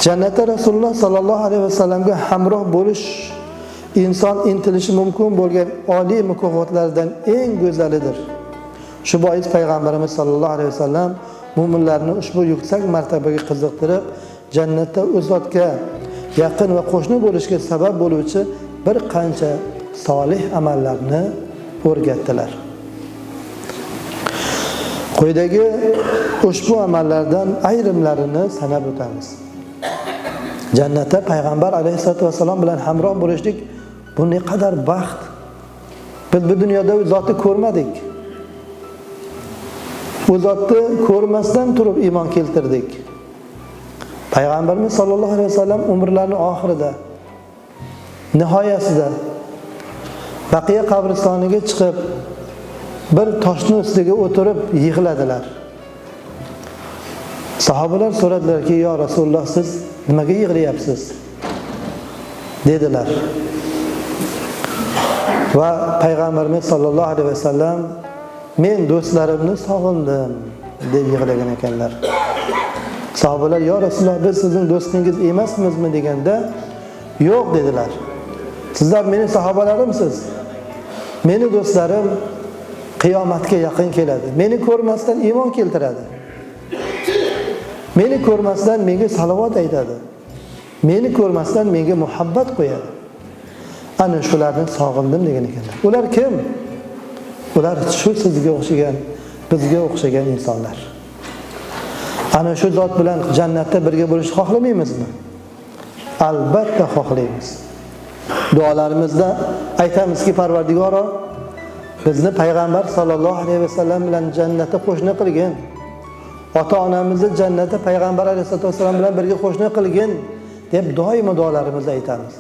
Jannatda Rasululloh sallallohu alayhi vasallamga hamroh bo'lish inson intilishi mumkin bo'lgan oliy mukofotlardan eng go'zalidir. Shu bois payg'ambarimiz sallallohu alayhi vasallam mo'minlarni ushbu yuksak martabaga qiziqtirib, jannatda u zotga yaqin va qo'shni bo'lishga sabab bo'luvchi bir qancha solih amallarni o'rgatdilar. Quyidagi ushbu amallardan ayrimlarini sanab o'tamiz. Jannatda payg'ambar alayhissalatu vassalom bilan hamroh bo'lishlik bu ne qadar baxt. Biz bu dunyoda u zotni ko'rmadik. U zotni ko'rmasdan turib iymon keltirdik. Payg'ambarimiz sollallohu alayhi vasallam umrlarini oxirida, nihoyasida Baqiya qabristoniga chiqib bir toshni ustiga o'tirib yig'ladilar. Sahobalar so'radilarki, "Yo Rasululloh, siz nimaga yig'layapsiz?" dedilar. Va payg'ambarimiz sollallohu alayhi vasallam, "Men do'stlarimni sog'indim" deb yig'lagan ekanlar. Sahobalar, "Yo Rasululloh, biz sizning do'stingiz emasmizmi?" deganda, "Yo'q" dedilar. "Sizlar meni sahobalarimsiz. Meni do'stlarim qiyomatga yaqin keladi. Meni ko'rmasdan iymon keltiradi. Meni ko'rmasdan menga salovat aytadi. Meni ko'rmasdan menga muhabbat qo'yadi. Ana shularni sog'indim" degan ekanlar. Ular kim? Ular shu sizga o'xshagan, bizga o'xshagan insonlar. Ana shu zot bilan jannatda birga bo'lishni xohlamaymizmi? Albatta xohlaymiz. Duolarimizda aytamizki, Parvardigoro, bizni payg'ambar sollallohu alayhi vasallam bilan jannatda qo'shni qilgin. Ota-onamizni jannatda payg'ambar alayhissalatu vassalom bilan birga qo'shni qilgin deb doimo duolarimizda aytamiz.